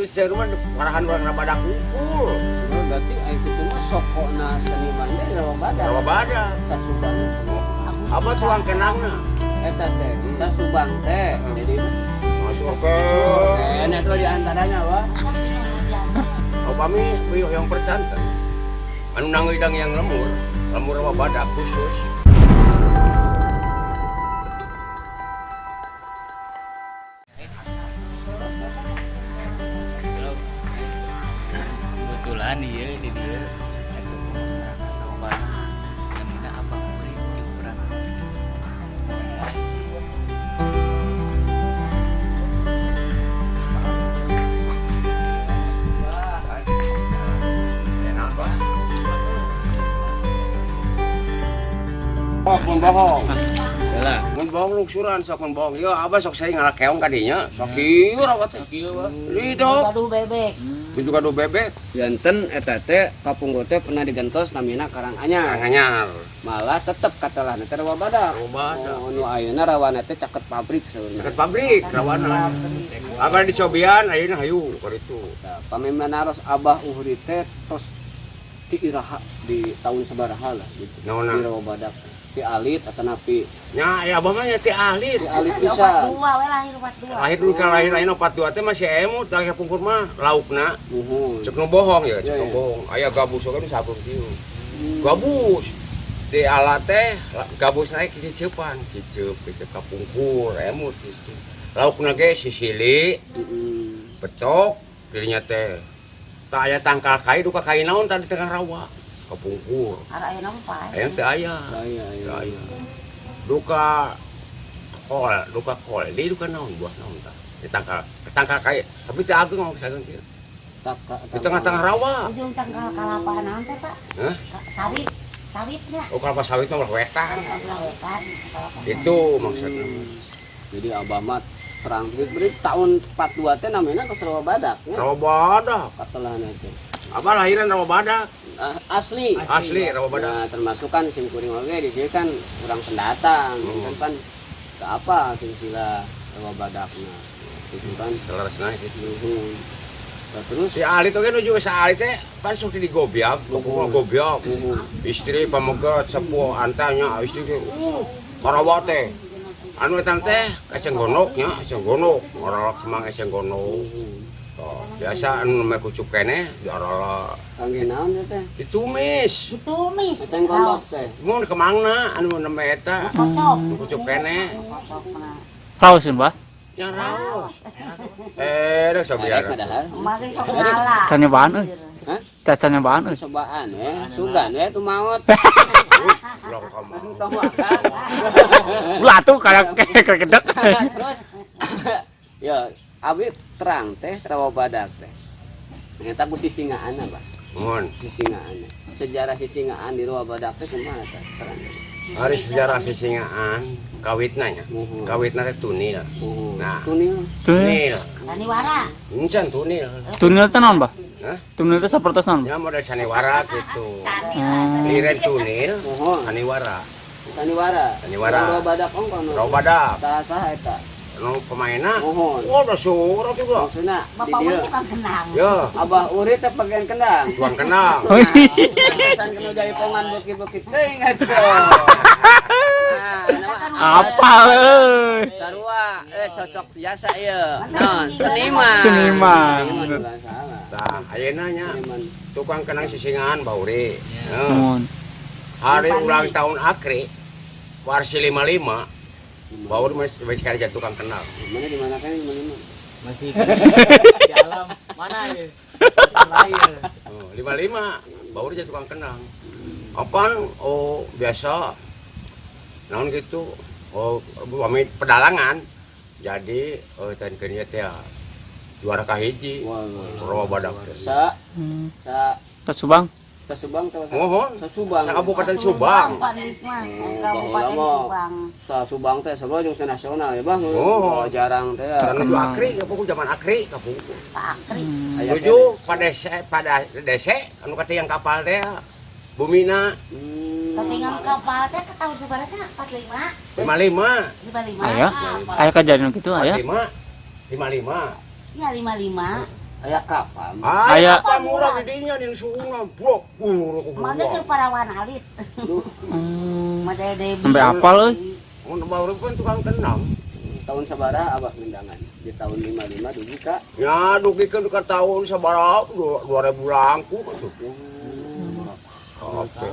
Gitu seueur mah parahan urang Rawa Badak kumpul. Berarti aya kitu mah sokona seniman teh di Rawa Badak. Rawa Badak. Sa Subang. Apa tuang kenangna? Eta teh sa Subang teh. Jadi Masuk ke enak tuh di antaranya wah. Upami wih yang percanten. Anu nangidang yang lemur, lemur Rawa Badak khusus. Kebetulan iya di dia itu Rawa Badak dan kita abang beri ukuran. Enak, Bos. Oh, mun bohong. Yalah. Mun bohong lungsuran sok mun bohong. Yo, abah sok sering ngalah keong ka dinya. Sok kieu rawa teh. Kieu bah. Lido. Gaduh bebek. Itu gaduh bebek. Janten eta teh kapungkur teh pernah digentos namina Karanganyar. Karanganyar. Malah tetep katelahna teh Rawa Badak. Rawa Badak. Oh, nu ayeuna rawana teh caket pabrik saurna. Dekat pabrik rawana. Abah dicobian ayeuna hayu ka ditu. Tah, pami manaros Abah Uhri teh tos ti iraha di tahun sabaraha lah gitu. Naonna? Di Rawa Badak. Ti alit atanapi Nya aya abah mah nya ti ahli. ti alit pisan. 42 we lahir 42. Lahir dulu ka lahir ayeuna 42 teh masih emut lahir pungkur mah laukna. Nuhun. Cek nu bohong ya, cek Iya, nu iya. bohong. Aya gabus oge nu sabun kieu. Gabus di alat teh gabus naik kiceupan, kiceup kitu kapungkur emut gitu. Laukna ge sisili, betok dirinya teh. Tak aya tangkal kai duka kai naon tadi tengah rawa kapungkur. Ara aya nempa. Aya teu aya. Aya Teu aya. aya. Duka kol, duka kol, di duka naon buah naon tah. Di tangkal, tangkal kai, tapi teu ageng ngomong sageng kieu. Di tengah-tengah rawa. Ujung tangkal kalapa naon teh, Pak? Hah? Sawit, sawitnya. Oh, kelapa sawit mah ulah wetan. Kalapa wetan, kalapa sawit. Itu maksudnya. Jadi Abah mah terang beri tahun 42 teh namina tos Rawa Badak nya. Rawa Badak. Katelahna teh. Abah lahiran Rawa Badak. Ah, asli. Asli Rawa Badak. Nah, termasuk kan sim kuring oge di dieu kan urang pendatang, kan pan teu apa silsilah Rawa Badakna. Gitu kan. Seleresna gitu. Nuhun. Nah, terus Si Ali tuh kan nuju si Ali teh pan sok di gobyag, pokoknya gobyag. Nuhun. Istri pameget sepuh antanya istri teh karawa teh. Anu eta teh eceng gondok nya, eceng gondok, ngorolok kemang eceng gondok. Oh, biasa anu namanya kucuk keneh diarala Kangge naon teh teh? ditumis. Ditumis. Eceng gondok teh. Mun kemangna anu namanya eta Kocok. kucuk keneh. Kocok mah. Raoseun bah. Nya raos. Eh, dah Arek sabiara. padahal. Mari sok ngala. Can nyobaan euy. Hah? Can nyobaan euy. Cobaan we, sugan we tuh maot. Ulah kamu. Tong makan. Ulah tuh kayak kedek. Terus ya abi terang teh Rawa Badak teh. Eta ku sisingaan Abah. Mun. Sisingaan. Sejarah sisingaan di Rawa Badak teh kumaha teh terang. Hari sejarah sisingaan kawitna nya. Nuhun. Kawitna teh tunil. Nuhun. Nah. Tunil. Tunil. Tunil. Saniwara. Encan tunil. Tunil teh naon bah? Hah? Tunil teh sapertos naon? Nya model saniwara gitu. Hmm. Liren tunil, Nuhun. saniwara. Saniwara. Saniwara. Rawa Badak ongkoh nu. Rawa Badak. Saha-saha eta. Anu pemainna. Nuhun. Oh, dah surat itu. Maksudna di Bapak dieu. mah tukang kenang. Ya, Abah Uri teh bagian kendang. tuang kenang. Oh, Pantesan kena jaipongan beuki-beuki teuing atuh. Nah, nama Apa euy? Sarua, cocok jasa ieu. Non, seniman. Seniman. Seniman ulah salah. Tah, ayeuna nya Seniman. tukang kenang sisingaan Bauri. Heeh. Nuhun. Hari ulang tahun Akri Warsi 55 Bauri masih masih kerja tukang kenang. Mana di mana kan 55? Masih di alam mana ya? Lahir. Oh, 55 Bauri jadi tukang kenang. Apaan? Oh, biasa. Naon gitu. Oh, pamit pedalangan. Jadi tan keun teh juara kahiji. Wah. Rawa Badak. Sa sa Sa Subang. sa Subang teh sa, Mohon. sa Subang. Sa Kabupaten Subang. Pak mah, Oh, Kabupaten baheula mah. Subang. Sa Subang teh sarua jeung sa nasional ya, Bang. Oh. Oh, jarang teh. ya. Menuju Akri, kapungkur zaman Akri kapungkur. Pak Akri. Aya Menuju pada dese anu katiang kapal teh Bumina Ketinggalan kapal teh ke tahun sebenarnya 45, 55 55. Aya. Aya kejadian gitu aya. 45 55 Ya 55. Aya kapal. Aya Aya. kapal murah di dinya di suhuna blok. Mangga keur parawan alit. Model Debi. Sampai apal euy. Mun baru kan tukang kendang. Tahun sabaraha Abah ngendangan? Di tahun 55 dugi ka Ya dugikeun ka tahun sabaraha 2000 langkung atuh. Oke.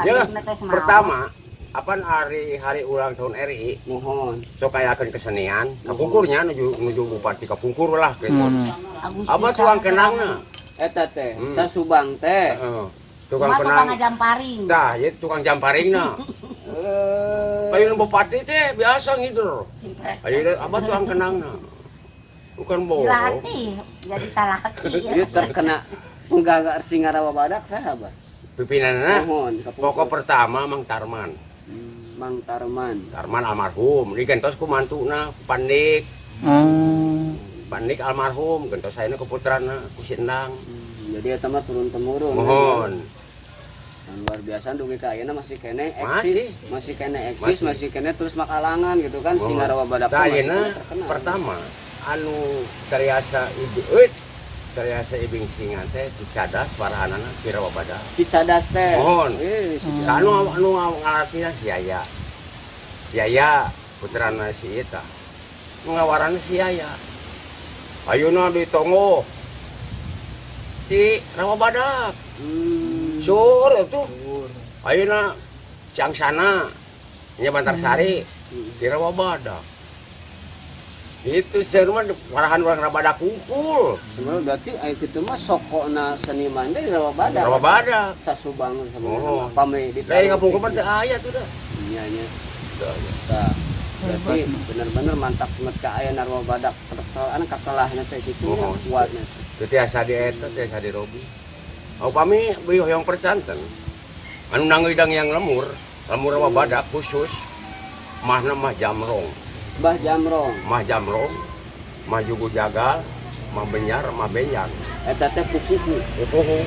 Ya, pertama, apaan hari hari ulang tahun RI Mohon. sok ayakeun kesenian kapungkurnya nuju nuju bupati kapungkur lah gitu. Agustus. Apa tukang kendangna? Eta teh, sa Subang teh. Heeh. Tukang Tukang kendang. tukang jamparing. Tah, ieu tukang jamparingna. Eh, Ayeuna bupati teh biasa ngider. Ayeuna apa tukang kendangna? Bukan bohong. Dilatih jadi salaki. Ieu terkena penggaga Singa Rawa Badak saha, Bah? Pimpinanna Mohon kapungkur. pokok pertama Mang Tarman. Mang Tarman. Tarman almarhum, digentos ku mantuna Pandik. Pandik almarhum, gentos ayeuna ke putrana ku si Endang. Jadi eta mah turun temurun. Mohon. Dan luar biasa dugi ka ayeuna masih keneh eksis, Masih. masih keneh eksis, Masih. masih keneh terus makalangan gitu kan Singa Rawa Badak Tah masih ayeuna keneh terkenal. pertama anu teriasa ibu euy teriasa ibing singa teh Cicadas warahanana ti Rawa Badak. Cicadas teh. Mohon. Eh, si Anu anu ngalatihna si Yaya. Si Yaya putrana si eta. Nu ngawarana si Yaya. Ayeuna ditonggo ti Rawa Badak. Sur itu. Ayeuna Ciangsana nya Bantarsari di Rawa Badak. Itu mah warahan urang Rawa Badak kumpul. Sebenarnya berarti aya kitu mah sokona seniman teh di Rawa Badak. Rawa Badak. Sa Subang sebenarnya Oh. pame di Lain kapungkur mah teu aya tuh dah. Iya nya. Teu aya. Tah. Berarti bener-bener mantap semet ka aya Rawa Badak terkenal kakelahna teh kitu nya Oh. kuatna. Teu tiasa di eta, tiasa di robi. Upami beuh hoyong percanten. Anu nanggeudang yang lemur, lemur Rawa Badak khusus mahna mah jamrong. Bah Jamrong. Mah jamrong, mah jugu jagal, mah benyar, mah benjang. Eta teh pupuhu. Pupuhu.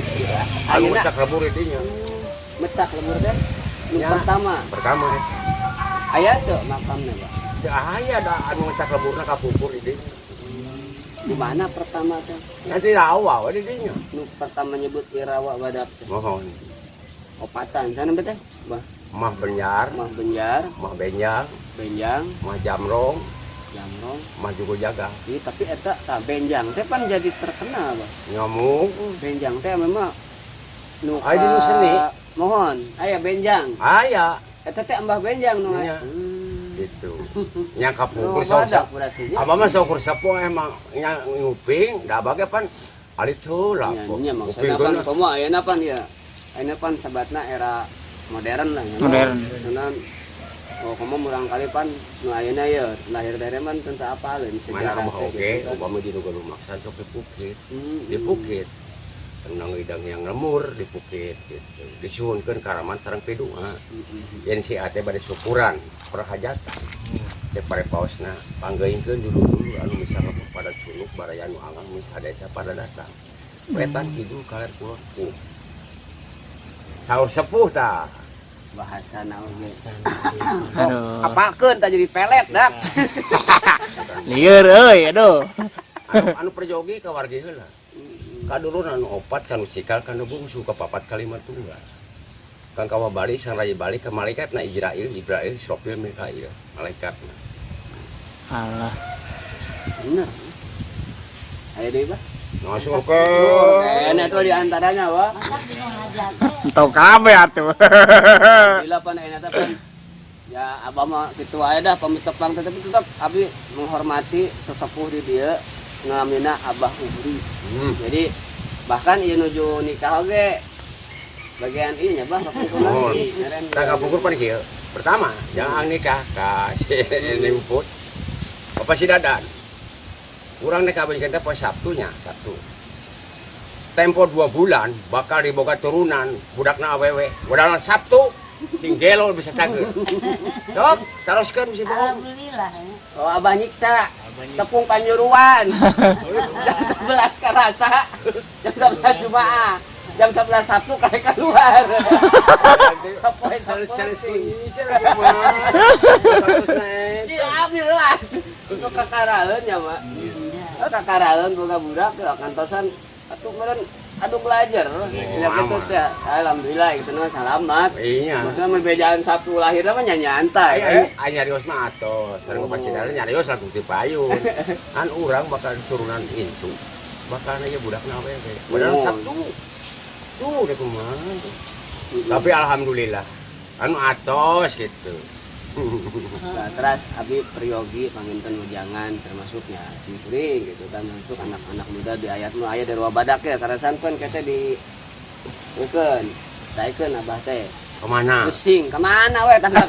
Anu Ayeuna- mecak lebur di dinya. Mecak lebur teh nu Ya. pertama. Pertama eta. Aya teu makamna, Pak? Teu aya da anu ngecak leburna kapungkur di dinya. Di mana pertama teh? Nanti rawa we di dinya. Nu pertama nyebut Irawa Badak teh. Mohon. Opatan sana teh? Bah, Mah benyar, Mah Benjar, mah benjang, Benjang, mah jamrong, Jamrong. mah jugu jagal. Ih, tapi eta tah Benjang teh pan jadi terkenal, Bah. Nyamuk. Benjang teh memang nu Aya di nu seni. Mohon, aya Benjang. Aya Eta teh Mbah Benjang nu. Nya. Gitu. Nya kapungkur Nu sok badak berarti nya. Abah mah saukur sepuh emang nya nguping, da abah ge pan alit heula. Nya nya maksudna pan komo ayeuna pan ya. Ayeuna pan sebatna era modern lah. Nya. Modern. Maksudna oh komo murang kali pan nu ayeuna ye lahir dari man teu apaleun Mana sejarah abah teh oge, gitu kan. upami di nu maksa sok di bukit. Di bukit. Tenang idang yang lemur di bukit gitu. Disuhunkeun karaman sareng pidua. Yen si ate bade syukuran perhajatan. Cek pare paosna panggeingkeun dulu-dulu anu misalnya pada suluk baraya nu angang mis desa pada datang. Wetan kidul kaler kulon ku. Saur sepuh tah. Bahasa oge. Aduh. Apalkeun tah jadi pelet dak. Lieur euy, aduh. Anu, anu perjogi ka wargi heula. Kadulur anu opat kanu cikal kanu bungsu kapapat kalimat tunggal. Kang kawa Bali sang raja Bali ke malaikat na Ijrail, Ibrahim, Israfil, Mikail, malaikat. Alah. Bener. Ayo deui, Bah. Masuk ke. Kayaknya itu di antaranya, Wah. Masa dinu hajat teh. Entau kabeh atuh. Bila pan ayeuna teh pan ya abah mah kitu aja dah pamit tepang tetapi tetap abi menghormati sesepuh di dieu ngamina Abah Ubri. Jadi bahkan ieu nuju nikah oge bagian ieu nya bah kapungkur Mohon. lagi. Ngeren. Tak kapungkur pan kieu. Pertama, jangan nikah ka si ini Uput. Bapak si Dadan. Urang nek kawin kita poe Sabtunya, Sabtu. Tempo 2 bulan bakal diboga turunan budakna awewe. Budakna Sabtu sing gelo bisa cager. Dok, teruskeun bisa bohong. Alhamdulillah ya. Oh abah nyiksa tepung panyuruan jam 11 karasa jam 11 Jumaah jam 11 Sabtu kayak keluar sapoe Sanes sapoe kunyisir mah. Iya, abi lelas untuk kakaraeun ya, Mak. Iya. Oh, kakaraeun boga budak ya kantosan atuh meureun adu belajar. Ya gitu teh. Alhamdulillah gitu mah salamat. Iya. Maksudnya mun bejaan Sabtu lahirna mah nyantai. Ai ai nyarios mah atos, sareng pasti nyarios lagu ti payun. Kan urang bakal turunan incu. Bakal ieu budakna awewe. Padahal Oh. Sabtu. Tuh deh kumaha. Tapi alhamdulillah anu atos gitu. Nah, terus abi priyogi panginten wejangan termasuknya simkuring gitu kan, termasuk anak-anak muda di ayat nu aya di Rawa Badak ya karasan kan kita di eukeun daekeun abah teh. Kemana? Pusing kemana we tangga.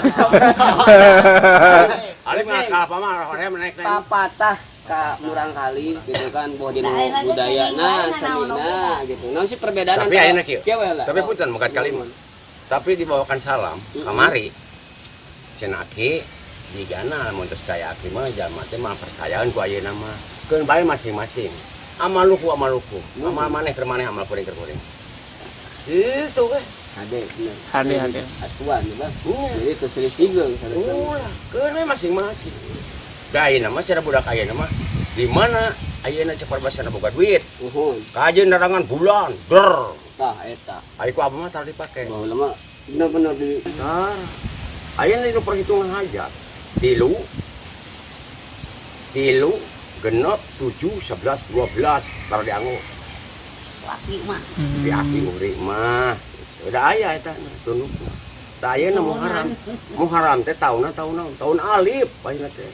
Ali mah kalapa mah hoream naik naik. Papatah ka murang kali gitu kan, boh dina Nah, ayeuna teh budayana kenging wae, senina gitu, naon sih perbedaan? Tapi ayeuna kieu. Kieu we lah. Tapi punten megat kalimat. Tapi dibawakan salam kamari. Cenah aki jigana lamun terus kaya aki mah jalma teh mah percayaan ku ayeuna mah. Keun bae masing-masing. Amaluku amaluku. Amal maneh keur maneh, amal kuring keur kuring. Itu we. Hade bener. Hade, hade. Atuan ya bang. Iya. Jadi teu selisih sareng. Ulah, keun we masing-masing. Da ayeuna mah cara budak ayeuna mah di mana ayeuna cepat basana boga duit. Uhun. Kajeun nerangan bulan, der. Tah eta. Ari ku abah mah tara dipake. Baheula mah bener-bener di Tara. Ayeuna dina perhitungan hajat. Tilu tilu genep 7 11 12 tara dianggo. Laki mah. Di aki uri mah. Udah aya eta tundukna. Tah ayeuna Muharram. Muharram teh taunna tahun naon? Tahun alif ayeuna teh.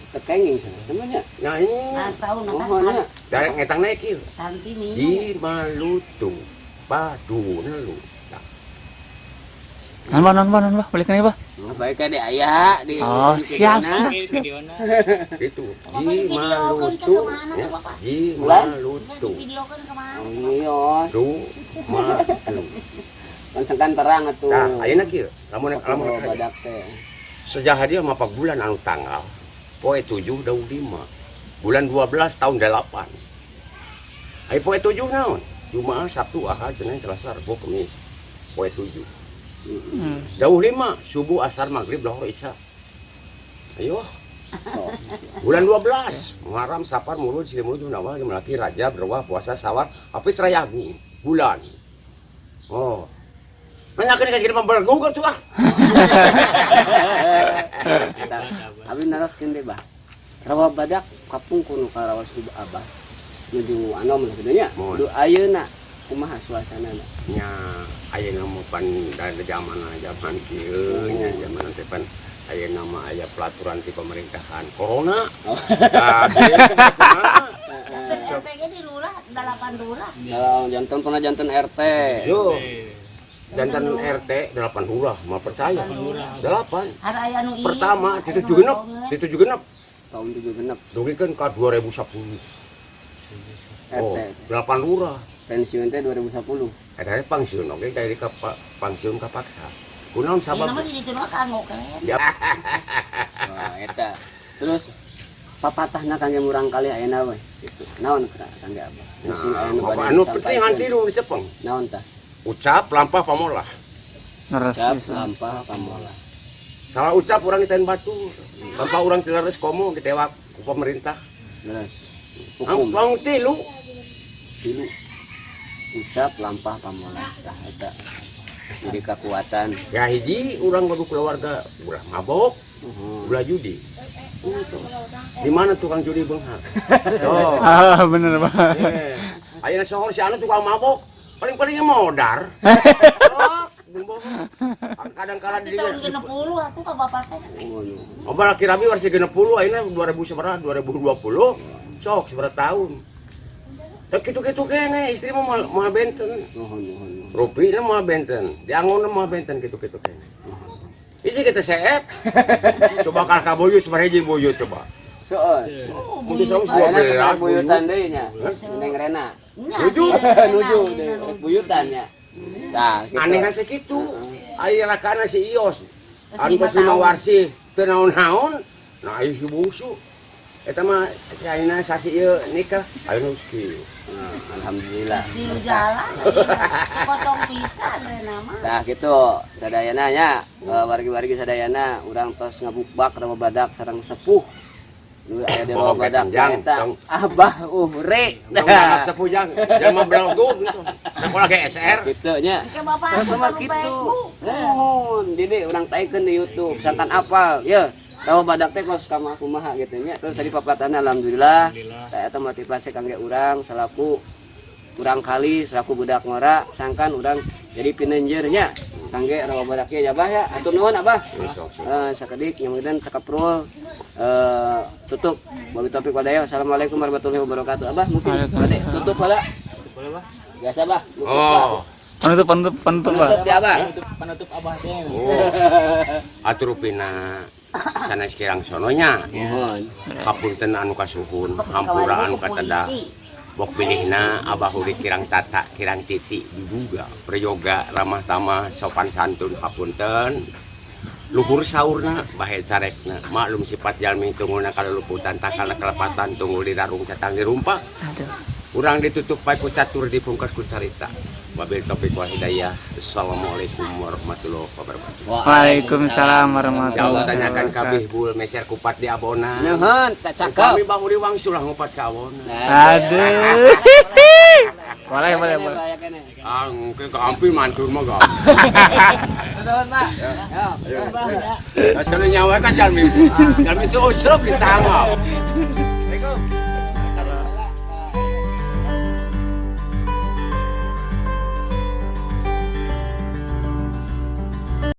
Tekenging sanes namanya. Nah ini Nah, setahun nanti Mohon ya. dari ngetang naik ieu. Santi nih. Jimalutu padu nelu. Tah. Non bah, non bah, non bah, balik nih bah. Nah, baik di aya di Oh, di siap, videona. siap, siap. Videona. Itu Bapak divideokeun ke Jimalutu kemana ya. tuh, Bapak? Jimalutu Divideokeun kemana? Oh, iya. du malu. Kan sengkan terang atuh. Nah, ayeuna kieu, lamun Sok lamun bawa badak teh. Sejaha dia mapak bulan anu tanggal poe 7 daun 5 bulan 12 tahun 8. Ai poe 7 naon? Jumaah, Sabtu, Ahad, Senin, Selasa, Rabu, Kamis. Poe 7. Dauh 5, subuh, asar, maghrib, lohor, isya. Ayo. Oh. Bulan 12, Muharram, Safar, Mulud, Silih Mulud, Jumat, Jumat, Rajab, Rewah, Puasa, Sawar, apa Agung, bulan. Oh. Nanyakeun ka jadi pembelgu tuh ah. Eta, abi naroskeun deui bah. Rawa Badak kapungkur nu karaos ku abah. Nuju anom lah kitu nya. Mohon. Du ayeuna kumaha suasanana? Nya ayeuna mah pan dari zaman zaman kieu nya, zaman teh pan ayeuna mah aya pelaturan ti pemerintahan corona. Oh. Nah, kieu kumaha? Janten RT ge di lurah, dalapan lurah. Dalam janten pernah janten RT. Yo. Janten RT 8 lurah, mah percaya. 8. Hari aya nu ieu. Pertama ti 7 genep, ti 7 genep. Tahun 7 genep. Dugikeun ka 2010. Oh, RT. 8 lurah. Pensiun teh 2010. Eta teh pangsiun oge dari ka pangsiun kapaksa. Kunaon Ieu sabab? mah di ditu mah kanggo keneh. Ya. Wah, eta. Terus papatahna kangge murang kali ayeuna we gitu. Naon kangge abah? Musim aya nu Nah, bade anu penting disampaikeun. hanti nu dicepeng. Naon tah? Ucap lampah pamolah. Neres Ucap pisan. lampah pamolah. Salah ucap orang ditahan batu. Lampah orang tidak komo ditewak ku pemerintah. Terus hukum Hukum tilu. tilu. Ucap lampah pamolah. Tah eta. Jadi kekuatan. Ya hiji urang baru keluarga ulah mabok, ulah judi. Di mana tukang judi beunghar? Tuh. Ah, bener bah. Eh, ayeuna sohor si anu tukang mabok, paling-palingnya modar. Oh, bohong. Kadang-kadang Di di tahun 60 atuh ka bapak teh. Oh, no. Oh, laki rabi warsi 60 ayeuna 2000 sabaraha 2020. Sok sabaraha tahun. Teu kitu-kitu keneh istri mah moal moal benten. Nuhun nuhun. Nuhun. Rupina moal benten, diangonna moal benten kitu-kitu keneh. Isi kita seep. Coba kal ka buyut sabaraha hiji buyut coba. Seueur. Mun 112 Ayeuna kesal buyut. buyutan deui nya. Neng Rena. Nya, Nuju. Nuju deui buyutan nya. Tah, gitu. Aneh kan segitu. Aya rakana si Ios. Geus Anu lima geus lima tahun. warsi teu naon-naon. Nah aya si bungsu. Eta mah ayeuna sasi ieu nikah, ayeuna geus kieu. Nah, alhamdulillah. Geus di jalan ayeuna. Kosong pisan Rena mah. Tah gitu, sadayana nya, wargi-wargi sadayana urang tos ngabukbak Rawa Badak sareng sepuh. Nu aya di Bohong Rawa Badak panjang, eta tong. Abah Uhri. Tong nanggap sapujang, jangan mah belogog gitu. Sekolah ke SR. Gitu nya. Ke bapak Terus sama anu gitu. Facebook. Mohon, jadi urang taikeun di YouTube, sangkan apal, ya. Rawa Badak teh kos kumaha kumaha gitu nya. Terus tadi papatana alhamdulillah. Tah eta motivasi kangge urang selaku urang kali selaku budak ngora sangkan urang jadi pineunjeur nya kangge Rawa Badak ya, Abah, ya. Atur nuhun, Abah. Sok, sok. Sakedik yang kemudian sakaprul tutup. Wabillahi taufiq wal hidayah. Wassalamualaikum warahmatullahi wabarakatuh. Abah mungkin Waalaikumsalam. bade tutup heula. Boleh, Bah? Biasa, Bah. Tutup, Bah. Oh. Penutup, penutup, penutup, Bah. Penutup ya, Abah. Penutup, penutup Abah deh. Oh. Atur pina sanes kirang sononya. Mohon. Hapunten anu kasuhun, hampura anu katedah. Bok pilihna Abah Huri kirang tata, kirang titi, diduga, prayoga, ramah tamah, sopan santun, hapunten. Luhur saurna, bahe carekna, maklum sifat jalmi tunggulna kaluluputan, takala kelepatan, tunggul dirarung catang dirumpak. Aduh. Urang ditutup bae ku catur dipungkas ku carita. Wabil taufiq wal hidayah. Assalamualaikum warahmatullahi wabarakatuh. Waalaikumsalam Jauh warahmatullahi tanyakan wabarakatuh. kabeh bul meser kupat di abona. Nuhun, tak cakep. Kami bahuri wangsul lah ngupat ka abona. Aduh. Boleh, boleh, boleh. Ah, engke gampil mantur mah gampil. Nuhun, Pak. Ya. Kalau nyawa kan jalmi. Jalmi itu usrup ditangkap.